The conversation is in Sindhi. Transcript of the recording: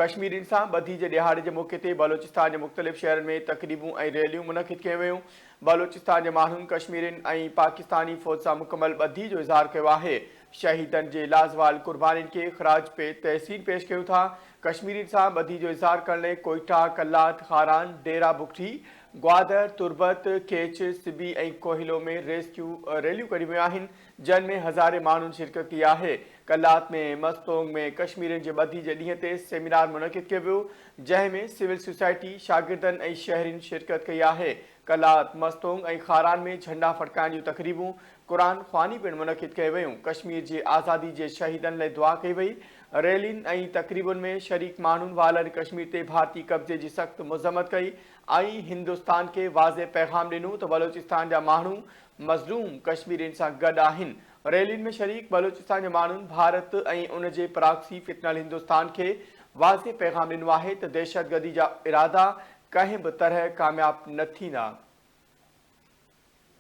ڪشميرين سان ٻڌي جي ڏهاڙي جي موقعي تي بلوچستان جي مختلف شهرن ۾ تقريبون ۽ ريليون منعقد ڪيون ويون. بلوچستان جي ماڻهن ڪشميرين ۽ پاڪستاني فوج سان مڪمل ٻڌي جو اظهار ڪيو آهي. شهيدن جي لازوال قربانين کي خراج تحسين پيش ڪيون ٿا. ڪشميرين سان ٻڌي جو اظهار ڪرڻ لئي ڪوئيٽا، قلات، خاران، ڊيرا بگٽي، گوادر، تربت، ڪيچ، سبي ۽ ڪوهيلو ۾ ريسڪيو ريليون ڪڍيون ويون آهن. جن ۾ هزارين ماڻهن شرڪت ڪئي آهي. قلات ۾ مستونگ ۾ ڪشميرين جي ٻڌي جي ڏينهن تي سيمينار منعقد ڪيو ويو، جنهن ۾ سول سوسائٽي، شاگردن ۽ شهرين شرڪت ڪئي آهي. قلات، مستونگ ۽ خاران ۾ جهنڊا ڦڙڪائڻ جون تقريبون، قرآن خواني پڻ منعقد ڪيون ويون. ڪشمير جي آزادي جي شهيدن لئه دعا ڪئي وئي. ريلين ۽ تقريبن ۾ شريڪ ماڻهن والاريل ڪشمير تي ڀارتي قبضي جي سخت مذمت ڪئي ۽ هندستان کي واضح پيغام ڏنو ته بلوچستان جا ماڻهو مظلوم ڪشميرين سان گڏ آهن. ريلين ۾ شريڪ بلوچستان جي ماڻهن ڀارت ۽ ان جي پراڪسي فتنه الهندوستان کي واضح پيغام ڏنو آهي ته دهشتگردي جا ارادا ڪنهن به طرح ڪامياب نه ٿيندا.